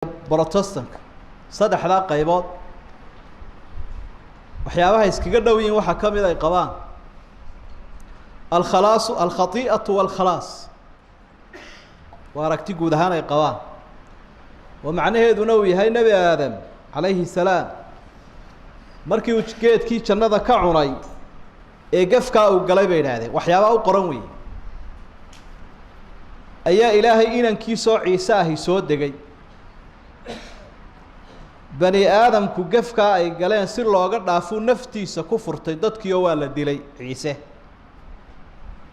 Brotestanka saddexdaa qaybood waxyaabaha iskaga dhow yihiin waxaa ka mid ay qabaan alkhalaasu, alkhati'atu walkhalaas. Waa aragti guud ahaan ay qabaan oo macnaheeduna uu yahay Nebi Aadam calayhi salaam markii uu geedkii jannada ka cunay ee gefkaa uu galay, bay idhaahdeen, waxyaabaa u qoran weeye ayaa Ilaahay inankiisoo Ciise ahi soo degay. Bani aadamku gefkaa ay galeen si looga dhaafuu naftiisa ku furtay dadkiioo waa la dilay Ciise,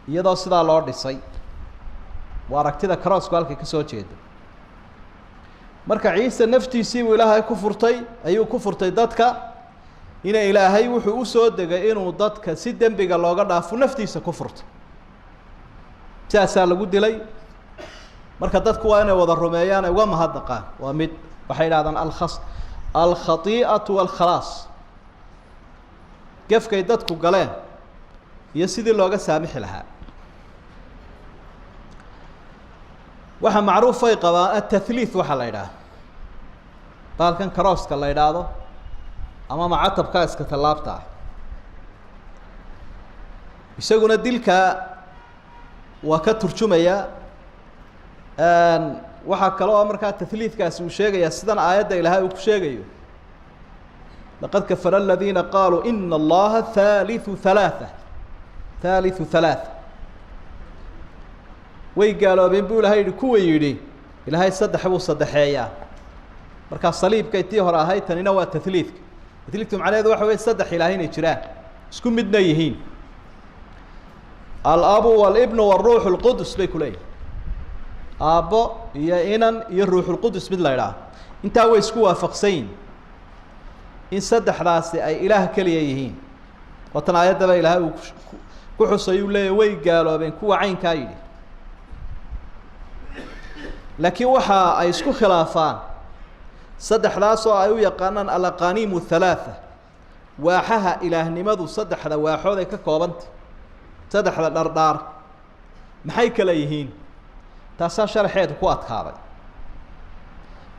iyadoo sidaa loo dhisay. Waa aragtida crossku halkay ka soo jeeda. Marka Ciise naftiisii buu Ilaahay ku furtay, ayuu ku furtay dadka. Ina Ilaahay wuxuu usoo degay inuu dadka si dembiga looga dhaafo naftiisa ku furtay, sidaasaa lagu dilay. Marka dadku waa inay wada rumeeyaan, ay uga mahadnaqaan. Waa mid waxay idhahdaan alkhati'atu walkhalaas, gefkay dadku galeen iyo sidii looga saamixi lahaa. Waxaa macruufay qabaan aلtathliith waxaa la idhaha, baalkan crosska la idhaahdo ama macatabka iska tallaabta ah, isaguna dilka waa ka turjumaya. Waxaa kale oo markaa tahliidkaasi uu sheegaya sidan aayadda Ilaahay uu ku sheegayo: laqad kafara aladiina qaaluu ina allaha thalithu halaaثa, thalithu halaaثa. Way gaaloobeen buu Ilahay yihi kuwa yidhi Ilaahay saddex buu saddexeeyaa. Markaa saliibkay tii hore ahayd, tanina waa tahliidka. Tahliidku macnaheedu waxa wey saddex Ilahay inay jiraan, isku midna yihiin, alabu walibnu waruuxu lqudus bay ku leeyihin, aabbo iyo inan iyo ruuxulqudus mid la idhaah. Intaa way isku waafaqsan yihin in saddexdaasi ay Ilaah keliya yihiin. Waatan aayaddaba Ilaahay uu ku xusay, uu leeyahy way gaaloobeen kuwa caynkaa yidhi. Laakiin waxa ay isku khilaafaan saddexdaas oo ay u yaqaanaan alaqaniimu halaatha, waaxaha ilaahnimadu saddexda waaxood ay ka koobantay, saddexda dhardhaar maxay kala yihiin? Taasaa sharaxeedu ku adkaaday.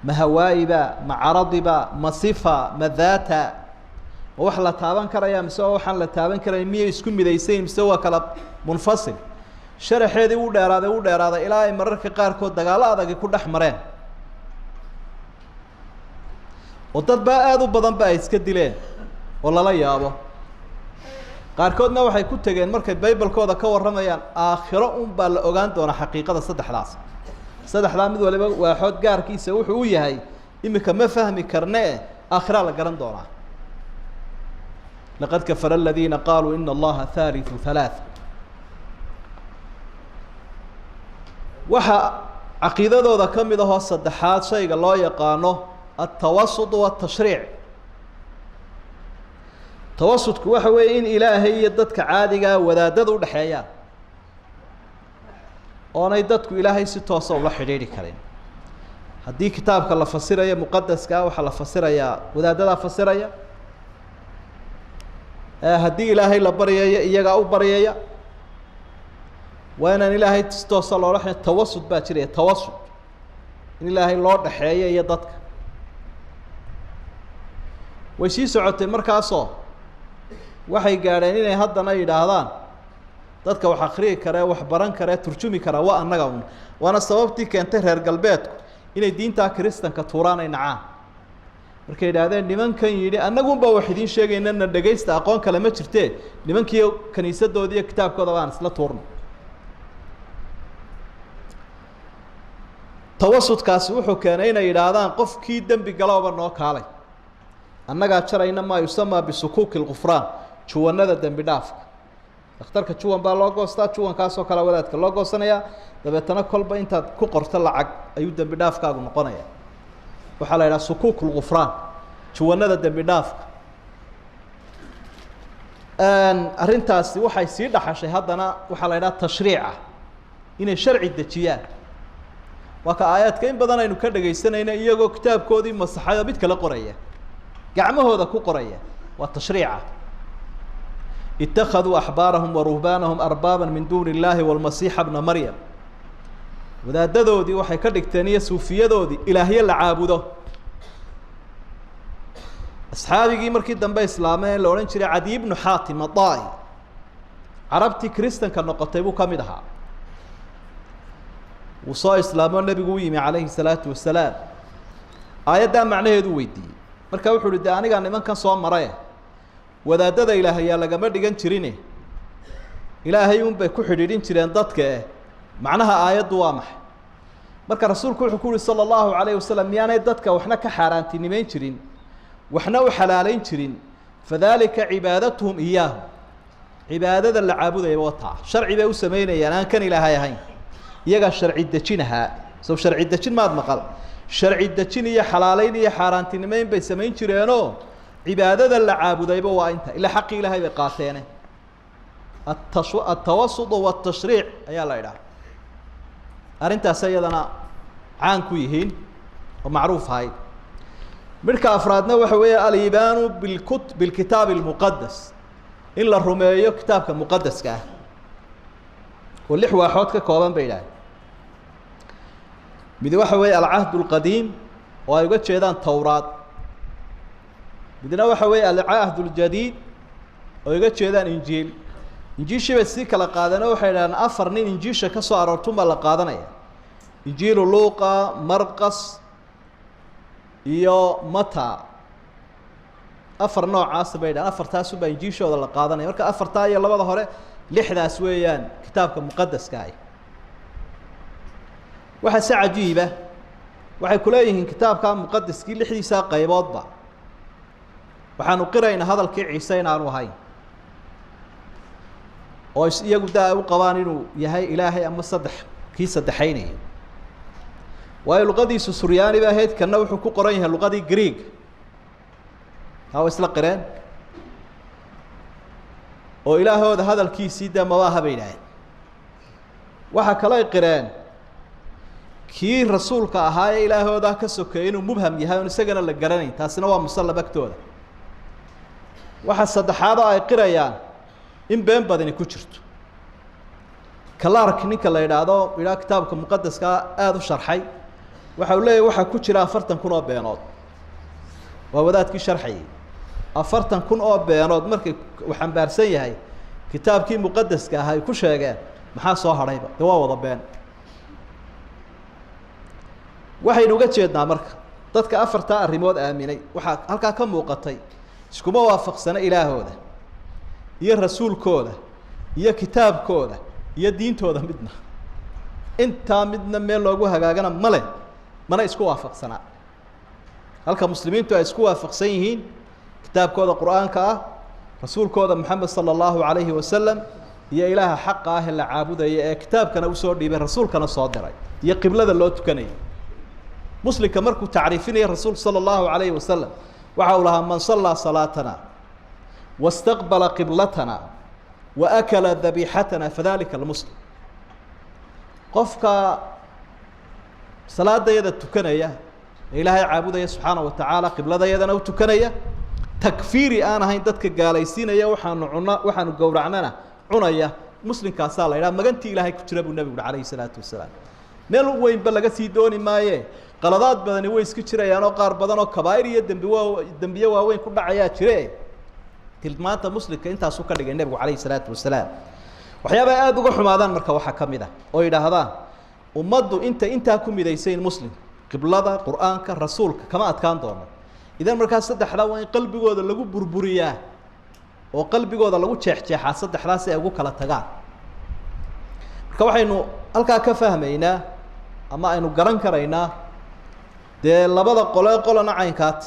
Ma hawaa'iba, ma caradiba, ma sifa, ma daata, ma wax la taaban karaya mise waa waxaan la taaban karayn? Miyay isku midaysayin mise waa kala munfasil? Sharaxeedii u dheeraaday, u dheeraaday ilaa ay mararka qaarkood dagaallo adagi ku dhex mareen oo dad baa aada u badan ba ay iska dileen oo lala yaabo. Qaarkoodna waxay ku tegeen markay baybalkooda ka warramayaan, aakhiro un baa la ogaan doonaa xaqiiqada saddexdaas, saddexdaa mid waliba waaxood gaarkiisa wuxuu u yahay imika ma fahmi karne e aakhiraa la garan doonaa. Laqad kafara aladiina qaaluu ina allaha thalithu halaaثa. Waxaa caqiidadooda ka mid ahoo saddexaad shayga loo yaqaano altawasud watashriic. Tawasudku waxa weeye in Ilaahay iyo dadka caadigaa wadaadada udhexeeyaan, oonay dadku Ilaahay si toosa ula xidhiidhi karin. Haddii kitaabka la fasirayo muqadaskaa, waxaa la fasirayaa wadaadadaa fasiraya. Haddii Ilaahay la baryayo, iyagaa u baryaya. Waa inaan Ilaahay si toosa loola xidhi. Tawasud baa jiraya, tawasud in Ilaahay loo dhexeeyo iyo dadka. Way sii socotay markaasoo waxay gaadheen inay haddana yidhaahdaan dadka wax akriyi karee, wax baran karee, turjumi karaa waa annaga un. Waana sababtii keentay reer galbeedku inay diintaa kiristanka tuuraan, ay nacaan, markay yidhaahdeen nimankan yidhi annagunbaa wax idiin sheegayna, na dhegaysta, aqoon kale ma jirtee, nimankii kaniisadoodi iyo kitaabkooda baan isla tuurno. Tawasudkaasi wuxuu keenay inay yidhaahdaan qofkii dembi galooba noo kaalay, annagaa jarayna, maa yusamaa bisukuuki lgufraan, juwanada dembi dhaafka. Dhakhtarka juwan baa loo goostaa, juwankaasoo kale wadaadka loo goosanayaa, dabeetana kolba intaad ku qorto lacag ayuu dembi dhaafkaagu noqonaya. Waxaa la yidhaha sukuuk lgufraan, juwanada dembi dhaafka. Arrintaasi waxay sii dhaxashay haddana waxaa la yidhaha tashriica, inay sharci dejiyaan. Waa ka aayaadka in badan aynu ka dhegaysanayna iyagoo kitaabkoodii masaxay oo mid kala qoraya, gacmahooda ku qoraya, waa tashriica. Itakaduu axbaarahum waruhbaanahum arbaaba min duuni illahi walmasiixa bna Maryam. Wadaadadoodii waxay ka dhigteen iyo suufiyadoodii ilaahyo la caabudo. Asxaabigii markii dambe islaameen la odhan jiray Cadiy bnu Xaatim adaa-i, carabtii kristanka noqotay buu ka mid ahaa. Wuu soo islaamoo nebigu u yimi calayhi salaatu wasalaam, aayaddaa macnaheedu weydiiyey. Marka wuxu uhi, de anigaa nimankan soo maraye, wadaadada ilaahayaa lagama dhigan jirine, ilaahay un bay ku xidhiidhin jireen dadka, eh macnaha aayaddu waa maxay? Marka rasuulku wuxuu ku uhi sala allahu calayhi wasalam, miyaanay dadka waxna ka xaaraantinimeyn jirin, waxna u xalaaleyn jirin? Fadalika cibaadatuhum iyaahum, cibaadada la caabudayaba wataa, sharci bay u samaynayaan aan kan ilaahay ahayn, iyagaa sharci dejin ahaa. Sow sharci dejin maad maqal? Sharci dejin iyo xalaaleyn iyo xaaraantinimeyn bay samayn jireenoo cibaadada la caabudayba waa inta, ilaa xaqii ilaahay bay qaateene. Atawasud watashriic ayaa la idhaha. Arrintaas iyadana caan ku yihiin oo macruuf ahayd. Midhka afraadna waxa weeye aliimaanu bilkut bilkitaabi almuqadas, in la rumeeyo kitaabka muqadaska ah oo lix waaxood ka kooban bay idhaaheen. Mid waxa weeye alcahd alqadiim, oo ay uga jeedaan Towraad. Midna waxa weeye alcahd aljadiid, oo ay uga jeedaan Injiil. Injiishii bay sii kala qaadeen oo waxay idhahdeen afar nin injiisha ka soo aroortun baa la qaadanaya: Injiilu Luuqa, Marqas iyo Mata. Afar noocaasa bay dhahan, afartaasunbaa injiishooda la qaadanaya. Marka afartaa iyo labada hore, lixdaas weeyaan kitaabka muqadaska ah. Waxaa se cajiiba, waxay kuleeyihiin kitaabka muqadaskii lixdiisaa qayboodba waxaanu qiraynaa hadalkii Ciise inaanu ahayn, oo iyagu da ay u qabaan inuu yahay ilaahay ama saddex kii saddexaynayay, waayo luqadiisu Suryaani ba ahayd, kanna wuxuu ku qoran yahay luqadii Greeg. Taa wa isla qireen oo ilaahooda hadalkiisii dee maba aha bay idhaaheen. Waxaa kaloo ay qireen kii rasuulka ahaa ee ilaahoodaa ka sokeeyey inuu mubham yahay oon isagana la garanayn, taasina waa musallam agtooda. Waxa saddexaad oo ay qirayaan in been badani ku jirto. Clark ninka la yidhaahdo idhaa kitaabka muqadaskaa aada u sharxay, waxa uu leeyahy waxaa ku jira 40,000 oo beenood. Waa wadaadkii sharxayay. 40,000 oo beenood markay uu xambaarsan yahay kitaabkii muqadaska ah ay ku sheegeen, maxaa soo hadhayba? De waa wada been. Waxaynu uga jeednaa marka dadka afartaa arrimood aaminay, waxaa halkaa ka muuqatay iskuma waafaqsana ilaahooda iyo rasuulkooda iyo kitaabkooda iyo diintooda midna. Intaa midna meel loogu hagaagana male, mana isku waafaqsanaa. Halka muslimiintu ay isku waafaqsan yihiin kitaabkooda Qur-aanka ah, rasuulkooda Moxamed sala allahu calayhi wasalam, iyo ilaaha xaqa ah ee la caabudaya ee kitaabkana usoo dhiibay, rasuulkana soo diray, iyo qiblada loo tukanayay. Muslimka markuu tacriifinaya rasuulku sala allahu calayhi wasalam, waxa uu lahaa: man sallaa salaatana wastaqbala qiblatana wa akala dabiixatana fadalika almuslim. Qofka salaadayada tukanaya ee ilaahay caabudaya subxaana wa tacaala, qibladayadana u tukanaya, takfiiri aan ahayn dadka gaalaysiinaya, waxaanu cuna waxaanu gowracnana cunaya, muslimkaasaa la idhaha. Magantii ilaahay ku jira buu nebigu uhi calayhi salaatu wasalaam. Meel weynba laga sii dooni maaye, qaladaad badani way iska jirayaan oo qaar badan oo kabaa'ir iyo dembi waa dembiye waaweyn ku dhacayaa jire. Tilmaanta muslimka intaasuu ka dhigay nebigu calayhi salaatu wasalaam. Waxyaaba ay aada uga xumaadaan marka waxaa ka mid ah oo yidhaahdaan ummaddu inta intaa ku midaysayn, muslim, qiblada, Qur-aanka, rasuulka, kama adkaan doono. Idan markaa saddexdaa waa in qalbigooda lagu burburiyaa oo qalbigooda lagu jeexjeexaa saddexdaa si ay ugu kala tagaan. Marka waxaynu halkaa ka fahmaynaa ama aynu garan karaynaa dee labada qole, qolana caynkaati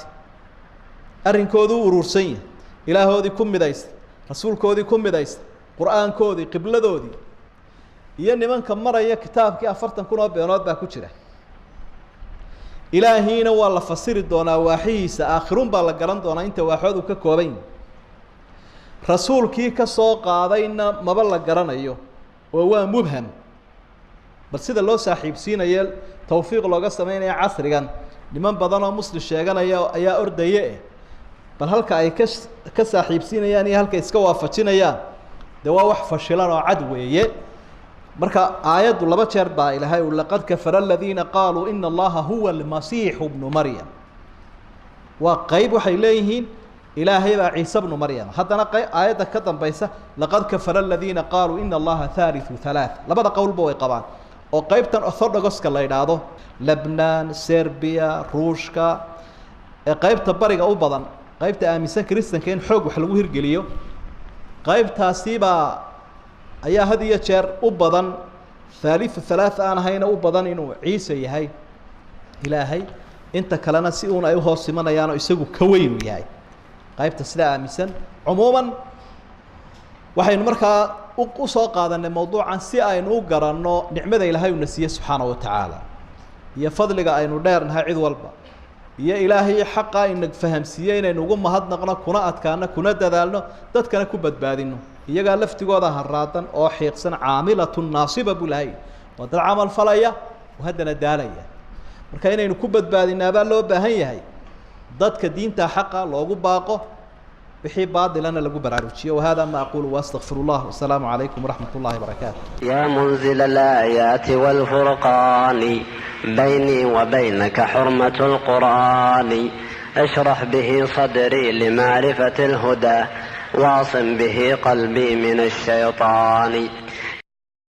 arrinkoodu u urursan yahay, ilaahoodii ku midaysta, rasuulkoodii ku midaysta, Qur-aankoodii, qibladoodii, iyo nimanka maraya kitaabkii 40,000 oo beenood baa ku jira, ilaahiina waa la fasiri doonaa waaxihiisa, aakhirun baa la garan doonaa inta waaxood uu ka kooban yahay, rasuulkii ka soo qaadayna maba la garanayo oo waa mubham. Bal sida loo saaxiibsiinayo, tawfiiq looga sameynaya casrigan, niman badan oo muslim sheeganaya ayaa ordaye eh, bal halka ay ka saaxiibsiinayaan iyo halka iska waafajinayaan, dee waa wax fashilan oo cad weeye. Marka aayaddu laba jeer baa Ilaahay u laqad kafara aladiina qaaluu ina allaha huwa almasiixu bnu Maryam. Waa qeyb waxay leeyihiin Ilaahay baa Ciise bnu Maryam. Haddana aayadda ka dambaysa laqad kafara aladiina qaaluu ina allaha haalithu halaatha. Labada qowlba way qabaan, oo qeybtan orthodoxka la idhaahdo, Lebnan, Serbia, Ruushka, ee qeybta bariga u badan, qeybta aaminsan kristanka in xoog wax lagu hirgeliyo, qeybtaasibaa ayaa had iyo jeer u badan haalithu halaatha aan ahayna u badan inuu Ciise yahay Ilaahay. Inta kalena si uun ay uhoos imanayaanoo isagu ka weyn uu yahay qaybta sidaa aaminsan. Cumuuman waxaynu markaa usoo qaadanay mawduucan si aynu u garanno nicmada Ilaahay uuna siiyey subxaana wa tacaala, iyo fadliga aynu dheernahay cid walba, iyo Ilaahay xaqa ina fahamsiiyey inaynu ugu mahadnaqno, kuna adkaano, kuna dadaalno, dadkana ku badbaadino. Iyagaa laftigooda haraadan oo xiiqsan, caamilatun naasiba buu lahay, waa dad camal falaya oo haddana daalaya. Marka inaynu ku badbaadinaabaa loo baahan yahay dadka diinta xaqa loogu baaqo, wixii baadilana lagu baraarujiyo. Wahada ma aqulu waastaqfir اllah, wasalaamu calaykum waraxmat اllahi barakaatu. يا منزل الآيات والفرقان، بيني وبينك حرمة القرآن. اشرح به صدري لمعرفة الهدى، واعصم به قلبي من الشيطان.